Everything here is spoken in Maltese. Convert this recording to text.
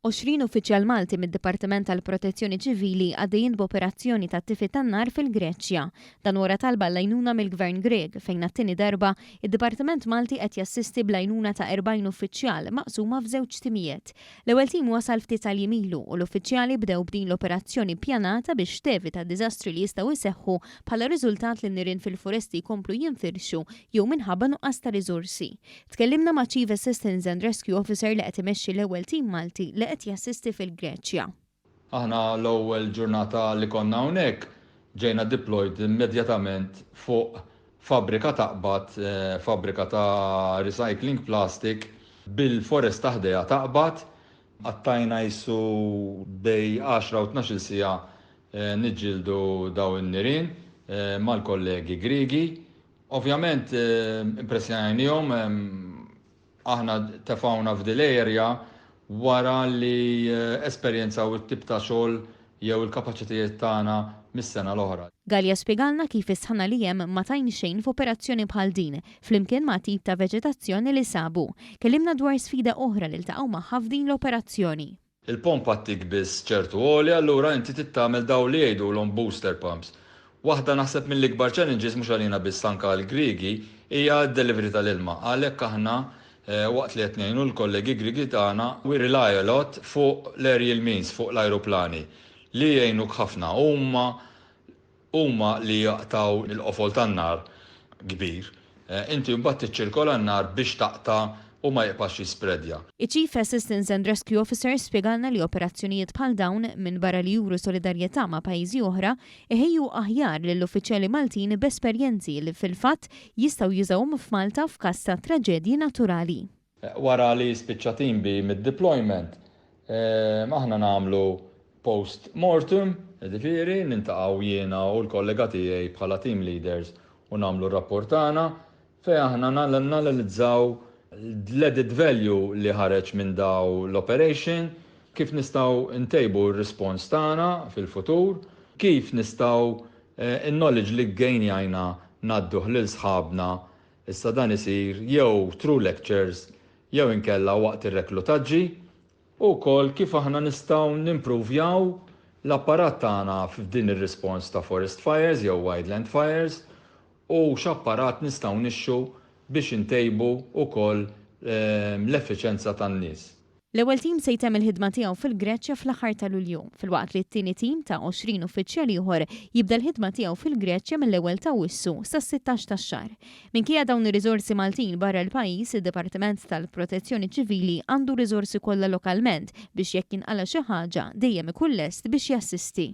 20 uffiċjal Malti mid-Dipartiment tal-Protezzjoni Ċivili għaddejjin b'operazzjoni ta' tifi tan-nar fil-Greċja. Dan wara talba għall-għajnuna mill-Gvern Grieg, fejn għat-tieni darba, id-Dipartiment Malti qed jassisti bl-għajnuna ta' 40 uffiċjal maqsuma f'żewġ timijiet. L-ewwel tim wasal ftit tal-jiem ilu u l-uffiċjali bdew b'din l-operazzjoni ppjanata biex tevita diżastri li jistgħu jseħħu bħala riżultat li n-nirien fil-foresti jkomplu jinfirxu jew minħabba nuqqas ta' riżorsi. Tkellimna ma' Chief Assistance and Rescue Officer li qed imexxi l-ewwel tim Malti li qed jassisti fil-Greċja. Aħna l-ewwel ġurnata li konna hawnhekk ġejna deployed immedjatament fuq fabbrika taqbad, fabbrika ta' recycling plastic bil-foresta ħdejha taqbad. Qattajna qisu bejn għaxra u tnax-il siegħa niġġieldu dawn in-nirien mal-kollegi Griegi. Ovvjament impressjonajnihom, aħna tefgħuna f'dil area wara li esperjenzaw it-tip ta' xogħol jew il-kapaċitajiet tagħna mis-sena l-oħra. Galea spjegalna kif is-sħana li hemm ma tgħin xejn f'operazzjoni bħal din, flimkien ma' tip ta' veġetazzjoni li sabu. Kellimna dwar sfida oħra li ltaqgħu magħha f'din l-operazzjoni. Il-pompa ttik biss ċertu għoli allura inti trid tagħmel dawn li jgħidulhom booster pumps. Waħda naħseb mill-ikbar challenges mhux għalina biss anke għall-Griegi hija d-delivery tal-ilma. Għalhekk aħna waqt li qed ngħinu l-kollegi Griegi tagħna we rely a lot fuq l-aerial means, fuq l-ajruplani li jgħinuk ħafna. Huma Huma li jaqtgħu l-qofol tan-nar kbir. Inti mbagħad tiċċirkola n-nar biex taqta' u ma jibqax jispreadja. Iċ-Chief Assistance and Rescue Officer spjegalna li operazzjonijiet bħal dawn, minbarra li juru solidarjetà ma' pajjiżi oħra, iħejju aħjar lill-uffiċjali Maltin b'esperjenzi li fil-fatt jistgħu jużawhom f'Malta f'każ ta' traġedji naturali. Wara li jispiċċa Team B mid-deployment, aħna nagħmlu post mortem, jiġifieri nintaqgħu jiena u l-kollega tiegħi bħala team leaders u nagħmlu r-rapport tagħna fejn aħna nanalizzaw l-added value li ħareġ minn daw l-operation, kif nistgħu ntejbu r-response tagħna fil-futur, kif nistgħu n-knowledge li ggainjajna ngħadduh lil sħabna. Issa dan isir jew through lectures jew inkella waqt ir-reklutaġġi, u wkoll kif aħna nistgħu nimpruvjaw l-apparat tagħna f'din ir-response ta' forest fires jew wildland fires u x'apparat nistgħu nixxu biex intejbu wkoll l-effiċenza tan-nies. L-ewwel tim se jtemm il-ħidma tiegħu fil-Greċja fl-aħħar ta' Lulju, filwaqt li t-tieni tim ta' 20 uffiċjal ieħor jibda l-ħidma tiegħu fil-Greċja mill-ewwel t'Awwissu sas-sittax tax-xahar. Minkejja dawn ir-riżorsi Maltin barra l-pajjiż, id-Dipartiment tal-Protezzjoni Ċivili għandu r-riżorsi kollha lokalment biex jekk jinqala' xi ħaġa dejjem ikun lest biex jassisti.